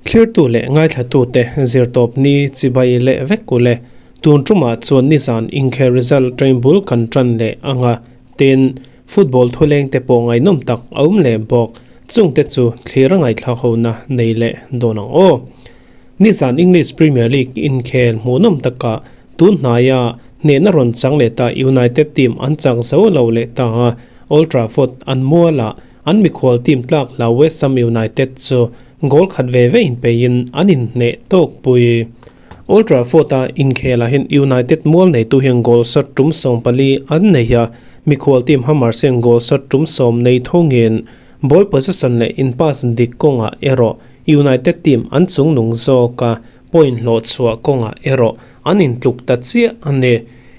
Thlirtu leh ngaithlatute zirtawpni chibai leh vek u le. Tun tumah chuan nizan inkhel result train bul kan tan leh anga tin, football thuleng te pawh ngaihnawm tak a awm leh bawk. Chungte chu thlir a ngaihthlak hona nei leh dawn ang aw. Nizan English Premier League inkhel hmuhnawm takah tun hnaia hnehna rawn chang leh ta United team an chak zo lo leh ta a, Old Trafford an mualah An mikhual team tlak hlau West Ham United chu goal khat ve ve inpeiin an inhneh tawk pui. Old Trafford-a inkhelah hian United mual neitu hian goal shot tum 14 an nei a, mikhual team Hammers hian goal shot tum 10 nei thungin ball possession leh in pass dik kawngah erawh United team an chungnung zawk a, point hlawh chhuah kawngah erawh an intluk ta chiah a ni.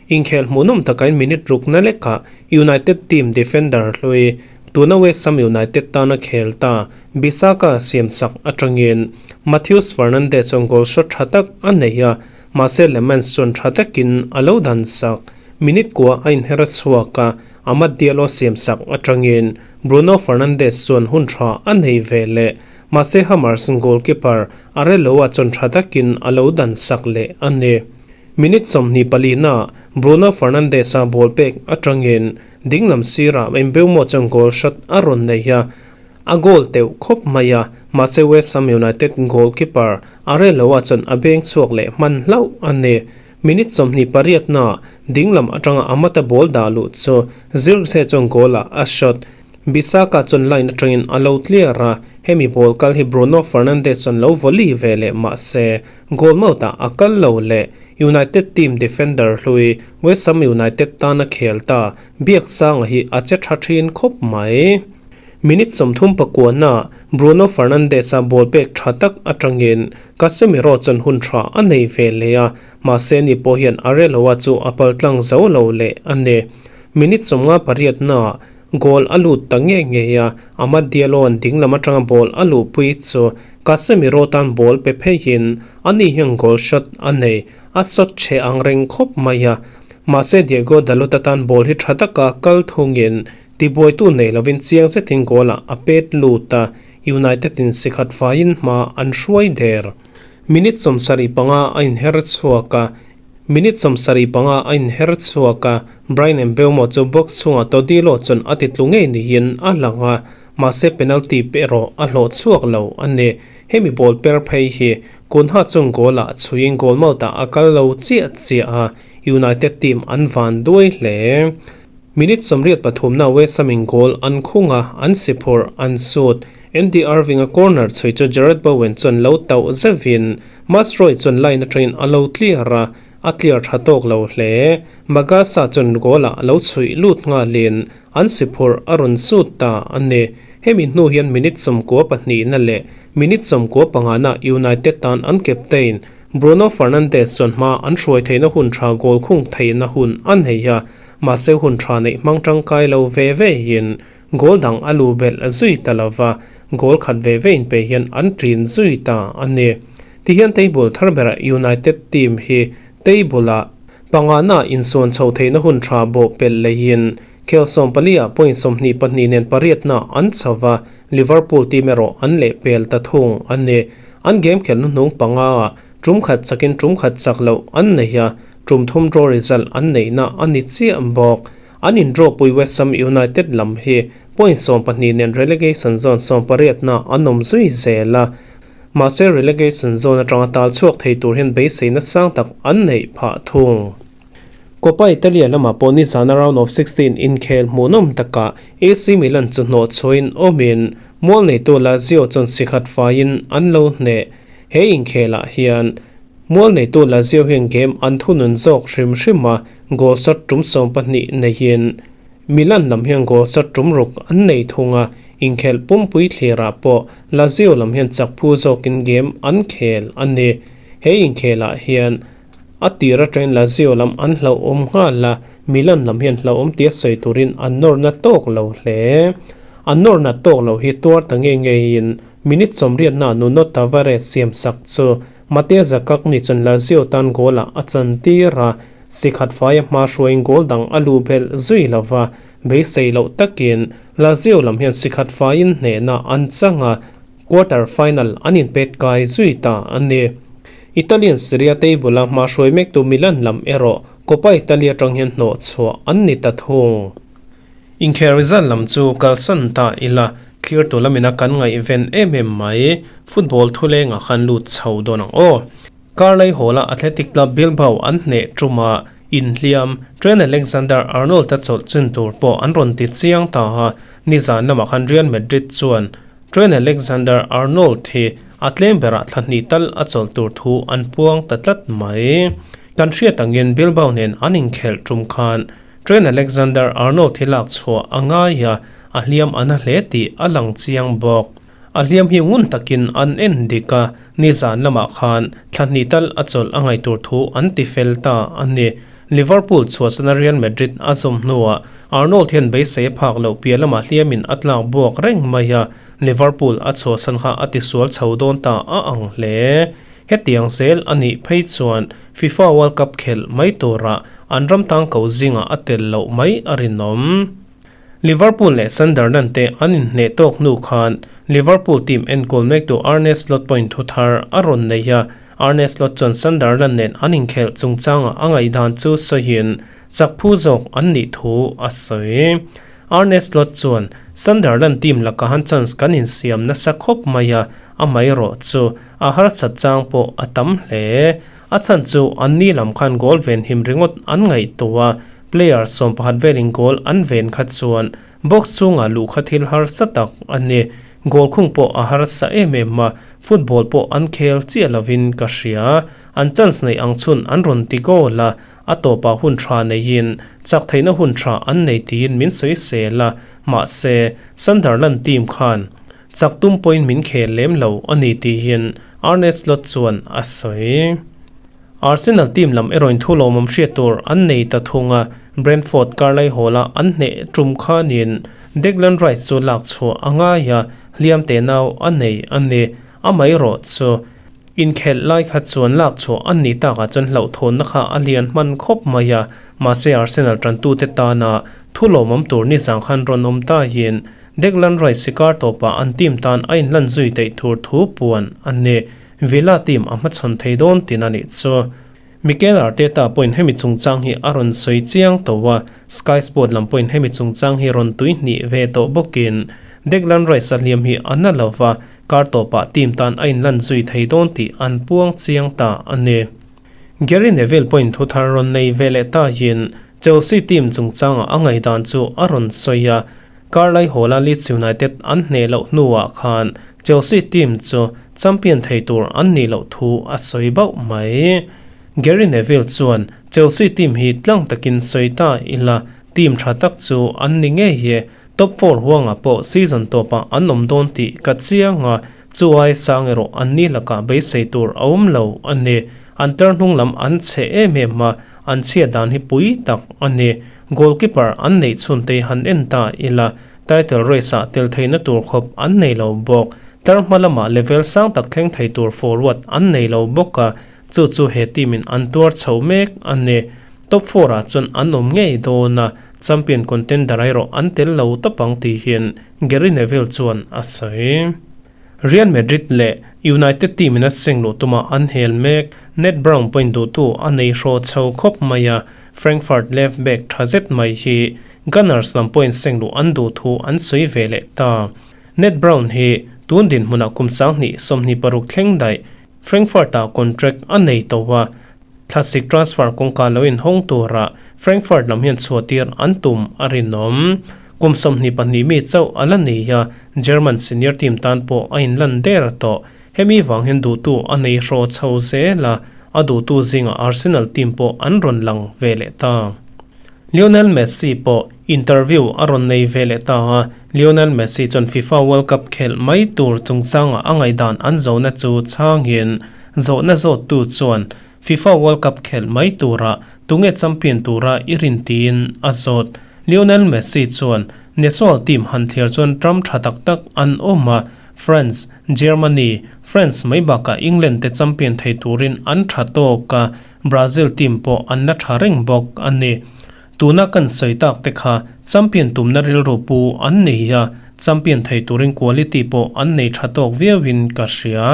Inkhel hmuhnawm takain minute rukna lekah United team defender hlui tuna West Ham United tana khel ta Bissaka siamsak atangin Matheus Fernandes chuan goal shot tha tak a nei a, mahse Lammens chuan tha takin a lo dansak. Minute kua a inher a chhuak a, Amad Diallo siamsak atangin Bruno Fernandes chuan hun tha a nei ve leh. Mahse Hammers goalkeeper Areloa chuan tha takin a lo dansak leh a ni. Minute 24 na Bruno Fernandes-a ball pek atangin dinglam sirah Mbeumo chuan goal shot a rawn nei a, a goal teuh khawp mai a, mahse West Ham United goalkeeper Areloa chuan a beng chhuak leh hman hlauh a ni. Minute 28 na dinglam atanga Amata ball dah luh chu Zirkzee chuan goal-ah a shot. Bissaka chuan line atangin a lo clear a, hemi ball kal hi Bruno Fernandes chuan lo volley ve leh mahse goal mouth-ah a kal lo leh. United team defender hlui West Ham United tana khel ta Biaksanga hi a che tha thin khawp mai. Minute 39 na Bruno Fernandes-a ball pek tha tak atangin Casemiro chuan hun tha a nei ve leh a, mahse ni pawh hian Areloa chu a pal tlang zo lo leh a ni. Minute 58 na Goal a lut ta nge ngei a, Amad Diallo-a'n dinglam atanga ball a luhpui chu Casemiro tan ball pe pheiin ani hian goal shot a nei, a shot che ang reng khawp mai a. Mahse Diego Dalot tan ball hi tha taka kal thungin tibuaitu nei lovin chiang zetin goal-ah a pet lut a, United-in sikhat faiin hma an hruai der. Minute 75 a inher chhuak a, Minute 75 a inher chhuak a, Bryan Mbeumo chu box chhungah Todilo chuan a titlu ngei niin a lang a, mahse penalty pe erawh a hlawh chhuak lo a ni. Hemi ball per phei hi Cunha chuan goal ah chhuiin goal mouth ah a kal lo chiah chiah a, United team an van duai hle. Minute 83 na West Ham in goal an khung a, an si phurh, an sut. Andy Irving a corner chhui chu Jarrod Bowen chuan lo tauh zeuhin Masroy chuan line atangin a lo clear a, a clear tha tawk lo hle. Magasa chuan goal ah a lo chhuih lut nghalin an si phurh a rawn sut ta a ni. Hemi hnu hian minute 92 na leh minute 95 na United tan an captain Bruno Fernandes chuan hma an hruai theihna hun tha goal khung theihna hun a nei a, mahse hun tha neih hmang tangkai lo ve ve in goal dang a lu belh zui ta lova, goal khat ve ve in pe hian an ṭin zui ta a ni. Tihian table thar berah United team hi table ah pangana insawn chho theihna hun tha bawh pelh leiin khel 14 ah point 22 nen pariatna an chho va, Liverpool team erawh an leh pel ta thung a ni. An game khelh hnuhnung panga ah tum khat chakin tum khat chak loh an nei a, tum thum draw result an neihna a ni chiah bawk. An in draw pui West Ham United lam hi point 12 nen relegation zone 18 na an awm zui zel a, mahse relegation zone atanga tal chhuak thei tur hian beiseina sang tak an neih phah thung. Coppa Italia lamah pawh nizana round of 16 inkhel hmuhnawm takah AC Milan chu hnawh chhuahin awmin mual neitu Lazio chuan sikhat faiin an lo hneh. He inkhelah hian mual neitu Lazio hian game an thunun zawk hrim hrim a, goal shot tum 12 neiin Milan lam hian goal shot tum ruk an nei thung a, inkhel pumpui thlirah pawh Lazio lam hian chak phu zawkin game an khel a ni. He inkhelah hian a tir atangin Lazio lam an hlauhawm nghal a, Milan lam hian hlauhawm tia sawi turin an nawrna tawk lo hle. An nawrna tawk lo hi tuar ta nge ngeiin minute 80 na Nuno Tavares siam sak chu Mattia Zaccagni chuan Lazio tan goal ah a chan tir a, sikhat faia hma hruaiin goal dang a lu belh zui lova. Beisei loh takin Lazio lam hian sikhat faiin hnehna an chang a, quarter final an inpet kai zui ta a ni. Italian Serie A table-a hma hruai mektu Milan lam erawh Coppa Italia atang hian hnawh chhuah an ni ta thung. Inkhel result lam chu kalsan ta ila, thlir tu lamina kan ngaihven em em mai, football thulengah khan lut chho dawn ang aw. Karlai Hall-a Athletic Club Bilbao an hneh ṭuma inhliam Trent Alexander-Arnold-a chawlh chin tur pawh an rawn ti chiang ta a, nizan lamah khan Real Madrid chuan Trent Alexander-Arnold hi a tlem berah thla hnih tal a chawlh tur thu an puang ta tlat mai. Kan hriat angin Bilbao nen an inkhelh ṭum khan Trent Alexander-Arnold hi lak chhuah a ngai a, a hliam a na hle tih a lang chiang bawk. A hliam hi ngun takin an en dik a, nizan lamah khan thla hnih tal a chawlh a ngaih tur thu an ti fel ta a ni. Liverpool chhuahsana Real Madrid a zawm hnuah Arnold hian beisei a phak loh piah lamah hliamin a tlak buak reng mai a, Liverpool a chhuahsan kha a tisual chho dawn ta a ang hle. Hetiang zel a nih phei chuan FIFA World Cup khelh mai turah an ram tang ko zingah a tel loh mai a rinawm. Liverpool leh Sunderland te an inhneh tawk hnu khan Liverpool team enkawl mektu Arne Slot pawhin thu thar a rawn nei a, Arne Slot chuan Sunderland nen an inkhelh chungchangah a ngaihdan chu sawiin chak phu zawk an nih thu a sawi. Arne Slot chuan, Sunderland team laka han chance kan insiam nasa khawp mai a, amaherawh chu a harsat chang pawh a tam hle. A chhan chu anni lam khan goal venhim ringawt an ngaihtuah a, Player 11 velin goal an ven kha chuan box chungah luh kha thil harsa tak a ni. Goal khung pawh a harsa em em a, football pawh an khel chiah lovin ka hria. An chance neih ang chhun an rawn ti goal a, a tawpah hun tha neiin chak theihna hun tha an nei tiin min sawi sel a, mahse Sunderland team khan chak tum pawhin min khel lem lo a ni tiin Arne Slot chuan a sawi. Arsenal team lam erawhin thu lawmawm hriat tur an nei ta thung a, Brentford karlai hawla an hneh tum khanin Declan Rice chu lak chhuah a ngai a, hliam te nau a nei a ni. Amaherawh chu inkhelh lai kha chuan lak chhuah an nih takah chuan hlauhthawnna kha a lian hman khawp mai a, mahse Arsenal tantute tana thu lawmawm tur nizang khan rawn awm tahin Declan Rice sikar tawpah an team tan a inhlan zui theih tur thu puan a ni. Villa team a hmachhawn thei dawn tin a nih chu. Mikel Arteta pawhin hemi chungchang hi a rawn sawi chiang tawh a, Sky Sport lam pawhin hemi chungchang hi rawn tui hnih ve tawh bawkin Declan Rice a hliam hi a na lo va, kar tawpah team tan a inlan zui thei dawn tih an puang chiang ta a ni. Gary Neville pawhin thu thar rawn nei ve leh tahin Chelsea team chungchangah a ngaihdan chu a rawn sawi a, Karlai Hall-a Leeds United an hneh loh hnuah khan Chelsea team chu champion thei tur an nih loh thu a sawi bauh mai. Gary Neville chuan Chelsea team hi tlang takin sawi ta ila team tha tak chu an ni ngei e, top 4 huangah pawh season tawpah an awm dawn tih ka chiang a, chu ai sang erawh an ni lakah beisei tur a awm lo a ni. An tar hnung lam an chhe em em a, An chhiat dan hi pui tak a ni. Goalkeeper an neih chhun te han en ta ila, title race ah tel theihna tur khawp an nei lo bawk. Tlar hma lamah level sang tak thleng thei tur forward an nei lo bawk a, chu chu he team in an tuar chho mek a ni. Top 4 ah chuan an awm ngei dawn a, champion contender erawh an tel lo tawp ang tihin Gary Neville chuan a sawi. Real Madrid leh United team in a seng luh tuma an hel mek. Ned Brown pawhin duhtu a nei hraw chho khawp mai a, Frankfurt left back tha zet mai hi Gunners lam pawhin seng luh an duh thu an sawi ve leh ta. Ned Brown hi tun dinhmunah kum 2026 thleng daih Frankfurt-ah contract a nei tawh a, thlasik transfer kawngka lo inhawng tura Frankfurt lam hian chhuahtir an tum a rinawm. Kum 22 mi chauh a la nei a, German senior team tan pawh a inlan der tawh. Hemi vang hian duhtu a nei hraw chho zel a, a duhtu zingah Arsenal team pawh an rawn lang ve leh ta. Lionel Messi pawh interview a rawn nei ve leh ta a, Lionel Messi chuan FIFA World Cup khelh mai tur chungchangah a ngaihdan an zawhna chu chhangin zawhna zawttu chuan FIFA World Cup khelh mai tura tunge champion tura i rin tiin a zawt. Lionel Messi chuan national team han thlir chuan ram tha tak tak an awm a, France, Germany, France mai bakah England te champion thei turin an tha tawk a, Brazil team pawh an la tha reng bawk a ni. Tuna kan sawi tak te kha champion tumna rilru pu an nei a, champion thei turin quality pawh an nei tha tawk viauin ka hria.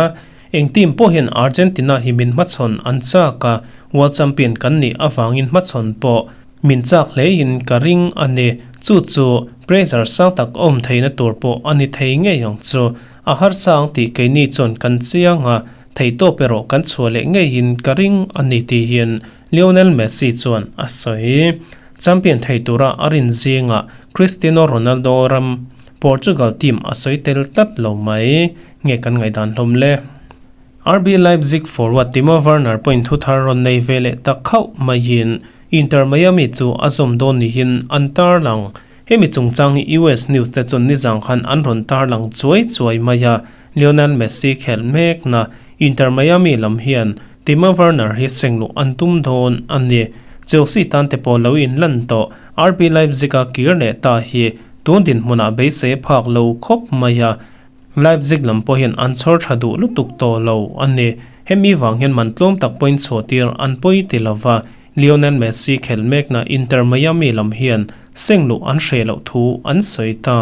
Eng team pawh hian Argentina hi min hmachhawn an chak a, world champion kan nih avangin hmachhawn pawh min chak hlein ka ring a ni. Chu chu pressure sang tak awm theihna tur pawh a ni thei ngei ang chu. A harsa ang tih keini chuan kan chiang a, theihtawp erawh kan chhuah leh ngeiin ka ring a ni tihin Lionel Messi chuan a sawi. Champion thei tura a rin zingah Cristiano Ronaldo ram Portugal team a sawi tel tlat lo mai. Nge kan ngaihdan hlawm le? RB Leipzig forward Timo Werner pawhin thu thar rawn nei ve leh tak khauh maiin Inter Miami chu a zawm dawn niin an tarlang. Hemi chungchang hi US news te chuan nizang khan an rawn tarlang chuai chuai mai a, Lionel Messi khelh mekna Inter Miami lam hian Timo Werner hi sengluh an tum dawn a ni. Chelsea tan te pawh lo inlan tawh RB Leipzig a kir leh ta hi tun dinhmunah beisei a phak lo khawp mai a, Leipzig lam pawh hian an chhawr tha duh lutuk tawh lo a ni. Hemi vang hian man tlawm tak pawhin chhuahtir an pawi ti lova, Lionel Messi khelh mekna Inter Miami lam hian sengluh an hreh loh thu an sawi ta.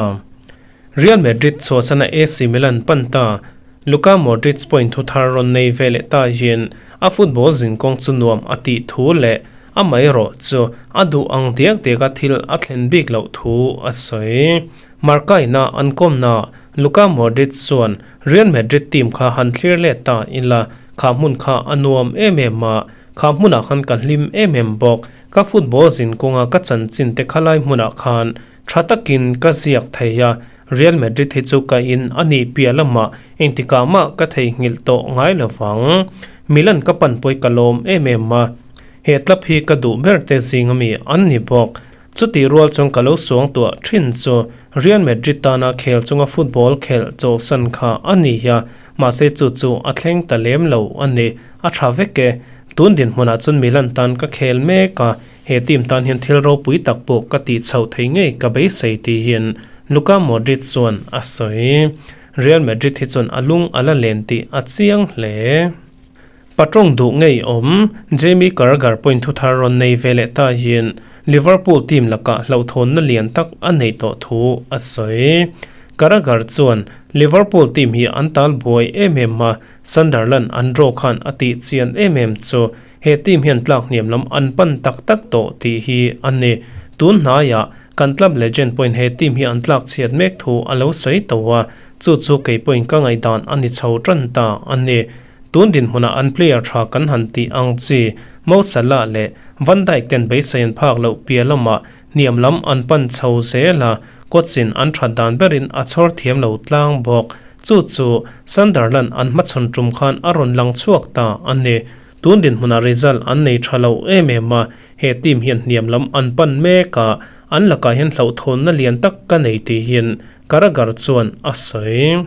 Real Madrid chhuahsana AC Milan pan ta Luka Modric pawhin thu thar rawn nei ve leh ta hian a football zinkawng chu nuam a tih thu leh amaherawh chu a duh ang diak diaka thil a thlen bik loh thu a sawi. Markaina an kawmna Luka Modric chuan Real Madrid team kha han thlir let ta ila, kha hmun kha a nuam em em a, kha hmunah khan ka hlim em em bawk. Ka football zin kawnga ka chanchin te khalai hmunah khan tha takin ka ziak thei a, Real Madrid hi chu ka in a nih piah lamah engtikah mah ka theihnghilh tawh ngai lo vang. Milan ka panpui ka lawm em em a, he club hi ka duh ber te zing ami an ni bawk. Chutih rual chuan ka lo suang tuah thin chu Real Madrid tana khel chunga football khelh chawlhsan kha a ni a, mahse chu chu a thleng ta lem lo a ni. A tha vek e. Tun dinhmunah chuan Milan tan ka khel mek a, he team tan hian thil ropui tak pawh ka tih chhoh thei ngei ka beisei tihin Luka Modric chuan a sawi. Real Madrid hi chuan a lung a la len tih a chiang hle. Patawng duh ngei awm, Jamie Carragher pawhin thu thar rawn nei ve leh ta hian Liverpool team lakah hlauhthawnna lian tak a neih tawh thu a sawi. Carragher chuan, Liverpool team hi an tal buai em em a, Sunderland an draw khan a tih chian em em chu he team hian tlak hniam lam an pan tak tak tawh tih hi a ni. Tun hnaiah kan club legend pawhin he team hi an tlak chhiat mek thu a lo sawi tawh a, chu chu kei pawhin ka ngaihdan a ni chho tan ta a ni. Tun dinhmunah an player tha kan han tih ang chi, Mo Salah leh Van Dijk ten beisei an phak loh piah lamah hniam lam an pan chho zel a, coach-in an that dan berin a chhawr thiam lo tlang bawk. Chu chu Sunderland an hmachhawn tum khan a rawn lang chhuak ta a ni. Tun dinhmunah result an nei tha lo em em a, he team hian hniam lam an pan mek a, an lakah hian hlauhthawnna lian tak ka nei tihin Carragher chuan a sawi.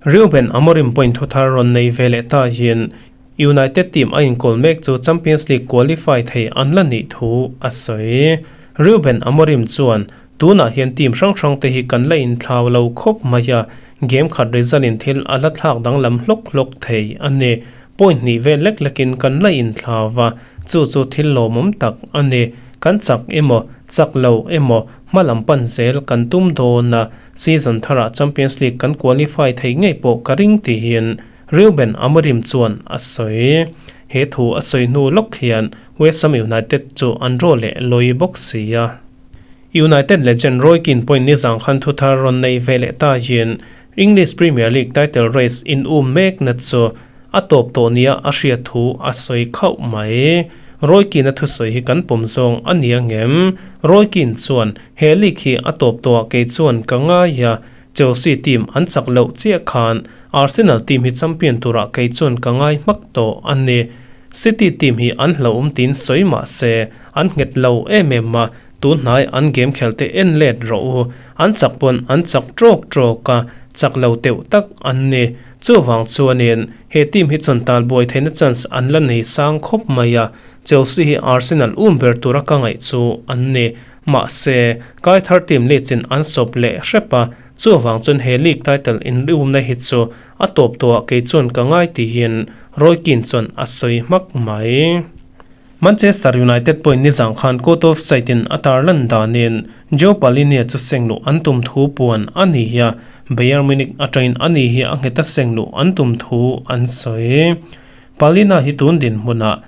Reuben Amorim point thu thar rawn nei ve leh ta hian United team a inkawl mek chu Champions League qualify thei an la nih thu a sawi. Reuben Amorim chuan, Tunah hian team hrang hrang te hi kan la inthlau lo khawp mai a, game khat result in thil a la thlak danglam hlawk hlawk thei a ni. Point hnih vel lek lekin kan la inthlau va, chu chu thil lawmawm tak a ni. Kan chak emaw, chak lo emaw, hma lam pan zel kan tum dawn a, Season tharah Champions League kan qualify theih ngei pawh ka ring tihin Reuben Amorim chuan a sawi. He thu a sawi hnu lawk hian West Ham United chu an draw leh lawi bawk si a. United legend Roy Keane pawhin nizang khan thu thar rawn nei ve leh ta hian English Premier League title race in um mekna chu A tawp tawh nia a hriat thu a sawi khauh mai. Roy Keane-a thusawi hi kan pawm zawng a ni angem? Roy Keane chuan, He league hi a tawp tawhah kei chuan ka ngai a, Chelsea team an chak loh chiah khan Arsenal team hi champion turah kei chuan ka ngai hmak tawh a ni. City team hi an hlauhawm tiin sawi mah se, an nghet lo em em a, tun hnai an game khelte en let rawh u. An chak pawn an chak trawk trawk a, chak lo teuh tak an ni. Chuvang chuanin he team hi chuan talbuai theihna chance an la nei sang khawp mai a, Chelsea hi Arsenal um ber tura ka ngaih chu an ni. Mahse, Kaithar team Leeds in an sawp leh hrep a, chuvang chuan he league title inriumna hi chu a tawp tawhah kei chuan ka ngai tihin Roy Keane chuan a sawi hmak mai. Manchester United pawhin nizang khan court of side in a tarlan danin Joe Palhinha chu seng luh an tum thu puan a ni a, Bayern Munich atangin a ni hi a nghet a seng luh an tum thu an sawi. Palhinha hi tun dinhmunah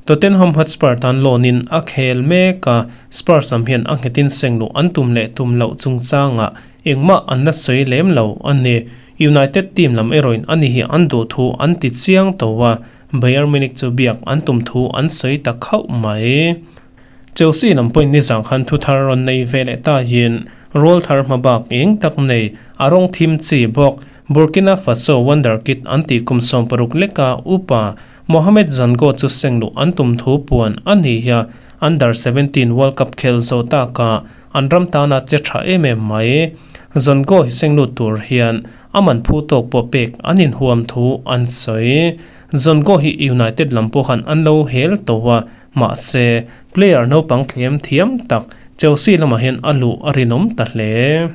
Tottenham Hotspur tan loan in a khel mek a, Spurs lam hian a nghetin seng luh an tum leh tum loh chungchangah engmah an la sawi lem lo a ni. United team lam erawhin a ni hi an duh thu an ti chiang tawh a, Bayern Munich chu biak an tum thu an sawi ta khauh mai. Chelsea lam pawhin nizang khan thu thar rawn nei ve leh ta hian rawl thar hma bak eng tak nei a rawng thim chi bawk Burkina Faso wonder kid an tih kum 60 leka upa Mohamed Zango chu seng luh an tum thu puan a ni hi a, Under 17 World Cup khel zo taka an ram tana che tha em em mai. Zango hi seng lut tur hian a man phu tawk pawh pek an inhuam thu an sawi. Zongo hi United lam pawhan an lo hel tawh a, mahse player naupang thlem thiam tak Chelsea lamah hian a luh a rinawm ta hle.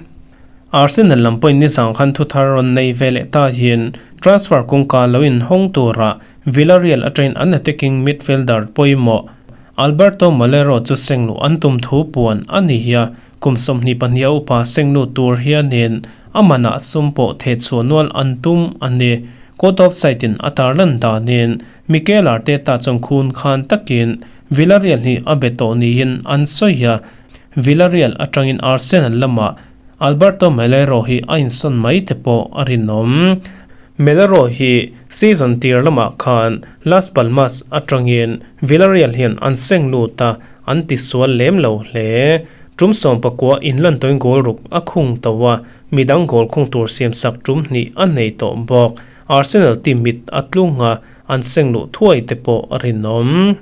Arsenal lam pawhin nizang khan thu thar rawn nei ve leh ta hian transfer kawngka lo inhawng tura Villarreal atangin an attacking midfielder pawimawh Alberto Moleiro chu seng luh an tum thu puan a ni hi a, kum 22 a upa seng lut tur hianin a manah sum pawh theh chhuah nual an tum a ni. Court of side in a tarlan danin Mikel Arteta chuan khun khan takin Villarreal hi a be tawh niin an sawi a, Villarreal atangin Arsenal lamah Alberto Moleiro hi a insawn mai te pawh a rinawm. Moleiro hi season tir lamah khan Las Palmas atangin Villarreal hian an seng lut a, an tisual lem lo hle. Tum 19 inlan tawhin goal ruk a khung tawh a, midang goal khung tur siamsak tum hnih a nei tawh bawk. Arsenal team mit a tlung a, an seng luh thuai te pawh a rinawm.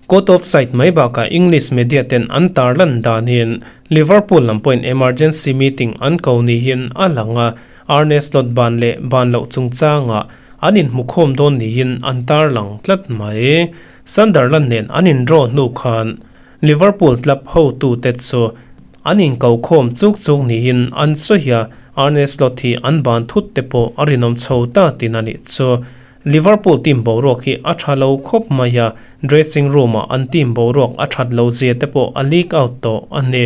Court of side mai bakah English media ten an tarlan danin Liverpool lam pawhin emergency meeting an ko niin a lang a, Arne Slot ban leh ban loh chungchangah an inhmukhawm dawn niin an tarlang tlat mai. Sunderland nen an indraw hnu khan Liverpool club hotute chu an inkokhawm chuk chuk niin an sawi a, Arne Slot hi an ban thut te pawh a rinawm chho ta tin a nih chu. Liverpool team boruak hi a tha lo khawp mai a, dressing room ah an team boruak a that lo zia te pawh a leak out tawh a ni.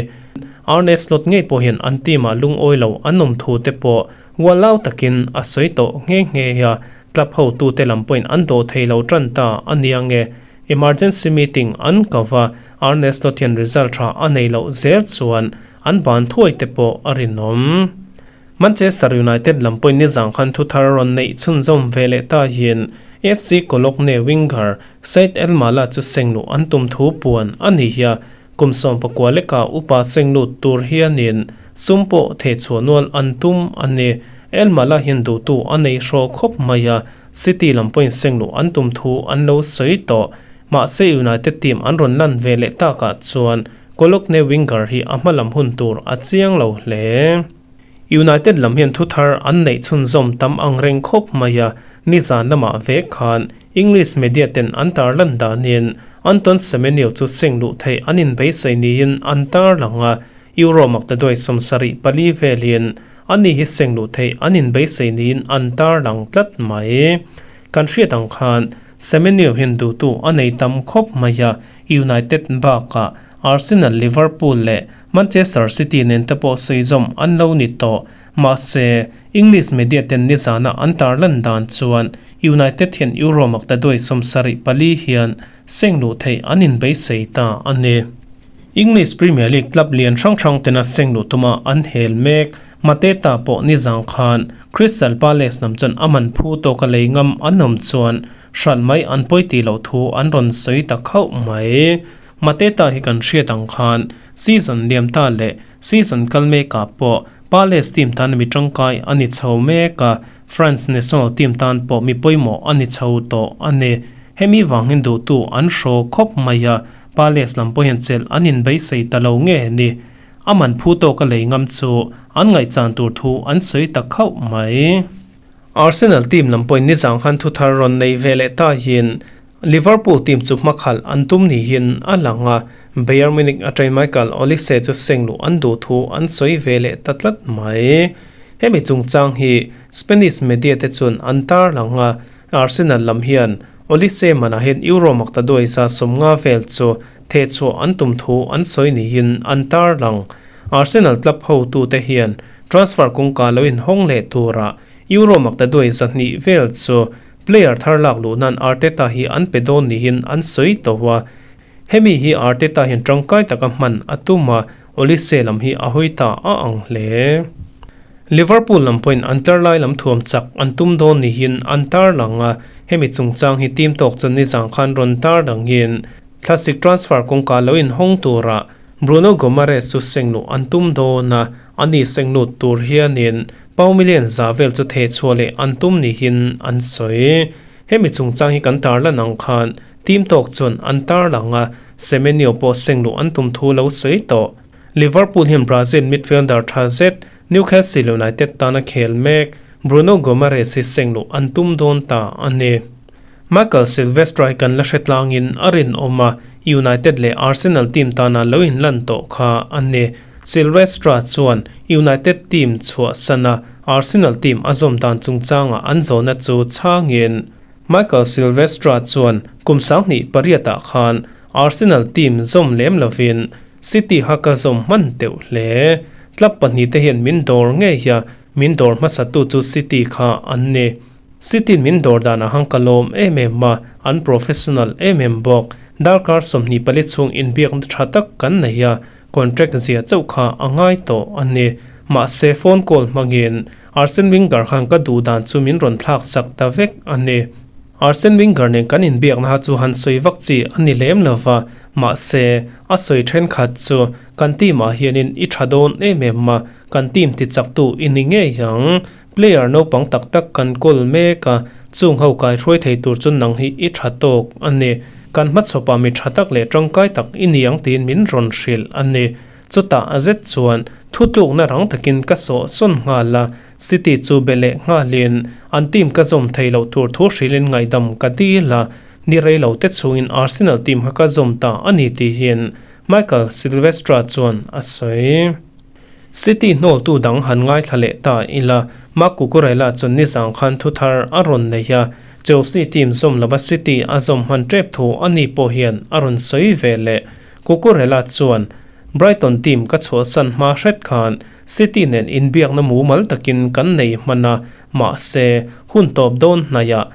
Arne Slot ngei pawh hian an team ah lungawi lo an awm thu te pawh ualau takin a sawi tawh nghe nghe a, club hotute lam pawhin an dawh thei lo tan ta a nia nge. Emergency meeting an ko va, Arne Slot hian result tha a nei loh zel chuan an ban thuai te pawh a rinawm. Manchester United lam pawhin nizang khan thu thar rawn neih chhunzawm ve leh ta hian FC Cologne winger Said El Mala chu seng luh an tum thu puan a ni hi a, kum 19 leka upa seng lut tur hianin sum pawh theh chhuah nual an tum a ni. El Mala hian duhtu a nei hraw khawp mai a, City lam pawhin seng luh an tum thu an lo sawi tawh. Mahse United team an rawn lan ve leh takah chuan Cologne winger hi a hma lam hun tur a chiang lo hle. United lam hian thu thar an neih chhunzawm tam ang reng khawp mai a, nizan lamah vek khan English media ten an tarlan danin Anton Semenyo chu seng luh theih an inbeisei niin an tarlang a, Euro maktaduai 74 velin ani hi seng luh theih an inbeisei niin an tarlang tlat mai. Kan hriat ang khan Semenyo hian duhtu a nei tam khawp mai a, United bakah Arsenal, Liverpool leh Manchester City nen te pawh sawi zawm an lo ni tawh. Mahse, English media ten nizana an tarlan dan chuan United hian Euro maktaduai 74 hian seng luh theih an inbeisei ta a ni. English Premier League club lian hrang hrang tena seng luh tuma an hel mek. Mateta pawh nizang khan Crystal Palace lam chuan a man phu tawka lei ngam an awm chuan hral mai an pawi tih loh thu an rawn sawi ta khauh mai. Mateta hi kan hriat ang khan season liam ta leh season kal mekah pawh Palace team tan mi tangkai a ni chho mek a, France national team tan pawh mi pawimawh a ni chho tawh a ni. Hemi vangin duhtu an hraw khawp mai a, Palace lam pawh hian chelh an inbeisei ta lo nge ni. A man phu tawka lei ngam chu an ngaihchan tur thu an sawi ta khauh mai. Arsenal team lam pawhin nizang khan thu thar rawn nei ve leh ta hian Liverpool team chu hmakhalh an tum niin a lang a, Bayern Munich atangin Michael Olise chu seng luh an duh thu an sawi ve leh ta tlat mai. Hemi chungchang hi Spanish media te chuan an tarlang a, Arsenal lam hian Olise manah hian Euro maktaduai 150 vel chu thehchhuah an tum thu an sawi niin an tarlang. Arsenal club hotute hian transfer kawngka lo inhawng leh turah Euro maktaduai 200 vel chu player thar lak luh nan Arteta hi an pe dawn niin an sawi tawh a. Hemi hi Arteta hian tangkai taka hman a tum a, Olise lam hi a hawi ta a ang hle. Liverpool lam pawhin an tlar lai lam thuam chak an tum dawn niin an tarlang a, hemi chungchang hi team tawk chuan nizang khan rawn tardangin thlasik transfer kawngka lo inhawng tura Bruno Guimaraes chu sengluh an tum dawn a, ani senglut tur hianin pau million za vel chu thehchhuah leh an tum niin an sawi. Hemi chungchang hi kan tarlan ang khan team tawk chuan an tarlang a, Semenyo pawh sengluh an tum thu lo sawi tawh. Liverpool hian Brazil midfielder tha zet Newcastle United tana khel mek Bruno Guimaraes hi sengluh an tum dawn ta a ni. Michael Silvestre hi kan la hre tlangin a rinawm a, United leh Arsenal team tana lo inlan tawh kha a ni. Silvestre chuan United team chhuahsan a, Arsenal team a zawm dan chungchanga an zawhna chu chhangin Michael Silvestre chuan kum 2008 ah khan Arsenal team zawm lem lovin City kha ka zawm hman teuh hle. Club pahnih te hian min dawr ngei a, min dawr hmasatu chu City kha an ni. City min dawr danah han ka lawm em em a, an professional em em bawk. Darkar 24 chhung inbiakna tha tak kan nei a, contract zia chauh kha a ngai tawh a ni. Mahse phone call hmangin Arsene Wenger khan ka duh dan chu min rawn thlak sak ta vek a ni. Arsene Wenger nen kan inbiakna kha chu han sawi vak chi a ni lem lo va, mahse a sawi thenkhat chu kan team ah hianin i tha dawn em em a, kan team ti chaktu i ni ngei ang. Player naupang tak tak kan kawl mek a, chung ho kai hruai thei tur chu nang hi i tha tawk a ni. Kan hmachhawpah mi tha tak leh tangkai tak i ni ang tiin min rawn hrilh a ni. Chutah a zet chuan thutlukna rang takin ka sawh sawn nghal a, City chu be leh nghalin an team ka zawm thei loh tur thu hrilhin ngaihdam ka dil a, ni rei lo te chungin Arsenal team kha ka zawm ta a ni tihin Michael Silvestre chuan a sawi. City hnawltu dang han ngaithla leh ta ila, Marc Cucurella chuan nizang khan thu thar a rawn nei a, Chelsea team zawm lova City a zawm hman tep thu a ni pawh hian a rawn sawi ve leh. Cucurella chuan, Brighton team ka chhuahsan hma hret khan City nen inbiakna mumal takin kan nei hman a, mahse, hun tawp dawn hnaiah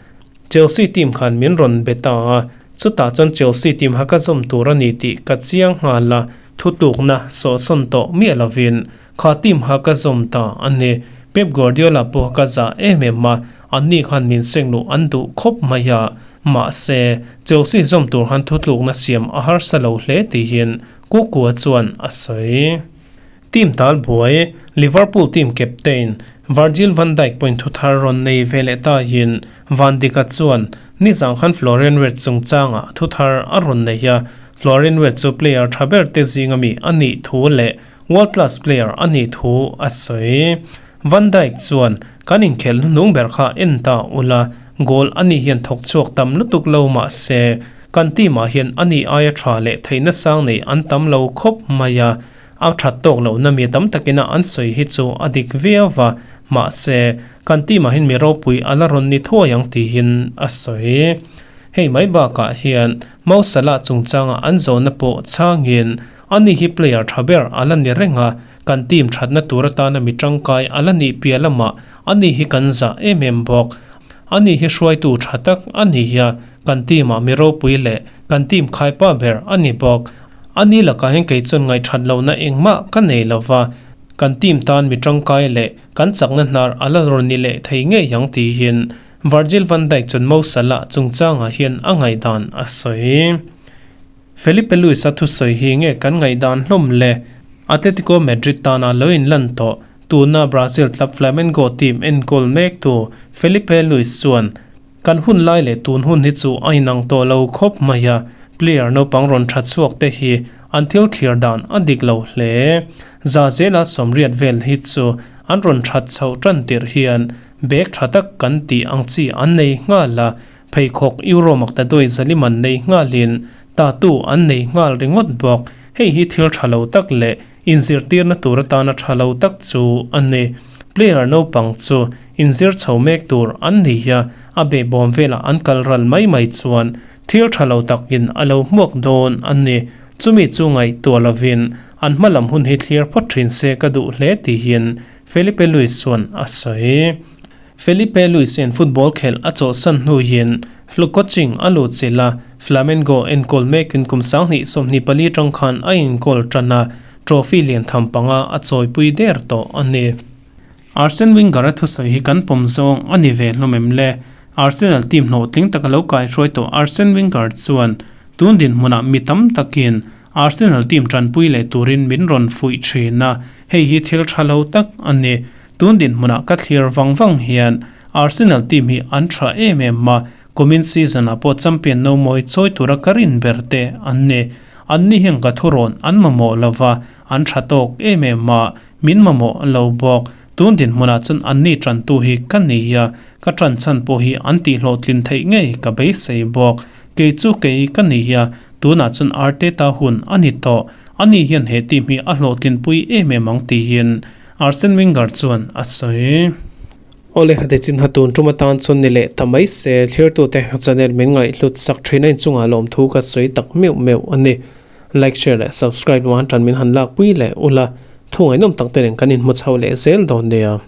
Chelsea team khan min rawn be ta a, chutah chuan Chelsea team kha ka zawm tur a ni tih ka chiang nghal a, Thutlukna sawhsawn tawh miah lovin kha team kha ka zawm ta a ni. Pep Guardiola pawh ka zah em em a, anni khan min seng luh an duh khawp mai a. Mahse, Chelsea zawm tur khan thutlukna siam a harsa lo hle tihin Kukua chuan a sawi. Team tal buai, Liverpool team captain Virgil van Dijk pawhin thu thar rawn nei ve leh tahin Van Dijk-a chuan nizang khan Florian Wirtz chungchangah thu thar a rawn nei a, Florian Wirtz chu player tha ber te zinga mi a nih thu leh world class player a nih thu a sawi. Van Dijk chuan, Kan inkhelh hnuhnung ber kha en ta ula, goal a nih hian thawk chhuak tam lutuk lo mah se, kan team ah hian a nih aia tha leh theihna sang nei an tam lo khawp mai a, a that tawk lohna mi tam takina an sawi hi chu a dik viau va, mahse, kan team ah hian mi ropui a la rawn ni thuai ang tihin a sawi. Hei mai bakah hian Mo Salah chungchanga an zawhna pawh chhangin ani hi player tha ber a la ni reng a, kan team thatna tur atana mi tangkai a la nih piah lamah ani hi kan zah em em bawk. Ani hi hruaitu tha tak a ni a, kan team ah mi ropui leh kan team khaipa ber a ni bawk. Ani lakah hian kei chuan ngaihthat lohna engmah ka nei lova, kan team tan mi tangkai leh kan chakna hnar a la rawn ni leh thei ngei ang tihin Virgil van Dijk chuan Mo Salah chungchangah hian a ngaihdan a sawi. Felipe Luis-a thusawi hi nge kan ngaihdan hlawm le? Atletico Madrid tana lo inlan tawh, tuna Brazil club Flamengo team enkawl mektu Felipe Luis chuan, Kan hun lai leh tun hun hi chu a inang tawh lo khawp mai a, player naupang rawn tha chhuak te hi an thil thlir dan a dik lo hle. Za zela 80 vel hi chu an rawn that chhoh tan tirh hian Bag tha tak kan tih ang chi an nei nghal a, pheikhawk Euro maktaduai zalim an nei nghalin tattoo an nei nghal ringawt bawk. Hei hi thil tha lo tak leh inzirtirna tur atana tha lo tak chu a ni. Player naupang chu inzir chho mek tur an ni a, a behbawm velah an kal ral mai mai chuan thil tha lo takin a lo hmuak dawn a ni. Chumi chu ngaihtuah lovin an hma lam hun hi thlir phawt thin se ka duh hle tihin Felipe Luis chuan a sawi. Felipe Luis hian football khelh a chawlhsan hnuin Flu coaching a lut chilh a, Flamengo enkawl mekin kum 2024 tang khan a inkawl tan a, trophy lian tham panga a chawipui der tawh a ni. Arsene Wenger-a thusawi hi kan pawm zawng a ni ve hlawm em le? Arsenal team hlawhtling taka lo kaihruai tawh Arsene Wenger chuan tun dinhmunah mi tam takin Arsenal team tanpui leh turin min rawn fuih thin a, hei hi thil tha lo tak a ni. Tun dinhmunah ka thlir vang vang hian Arsenal team hi an tha em em a, kumin season ah pawh champion no mawi chawi tura ka rin ber te an ni. Anni hian ka thurawn an mamawh lova, an tha tawk em em a, min mamawh lo bawk. Tun dinhmunah chuan anni tantu hi ka nei a, ka tan chhan pawh hi an tihhlawhtlin theih ngei ka beisei bawk. Kei chu kei ka ni a, tunah chuan Arteta hun a ni tawh. Ani hian he team hi a hlawhtlinpui em em ang tiin Arsene Wenger chuan a sawi. Awle hati chin ha tun tum atan chuan ni leh ta mai se, thlirtute channel min ngaihhlut sak thin a inchungah lawmthu ka sawi tak meuh meuh a ni. Like, share leh subscribe lamah tan min han lakpui leh ula, thu ngaihnawm tak te nen kan inhmu chho leh zel dawn nia.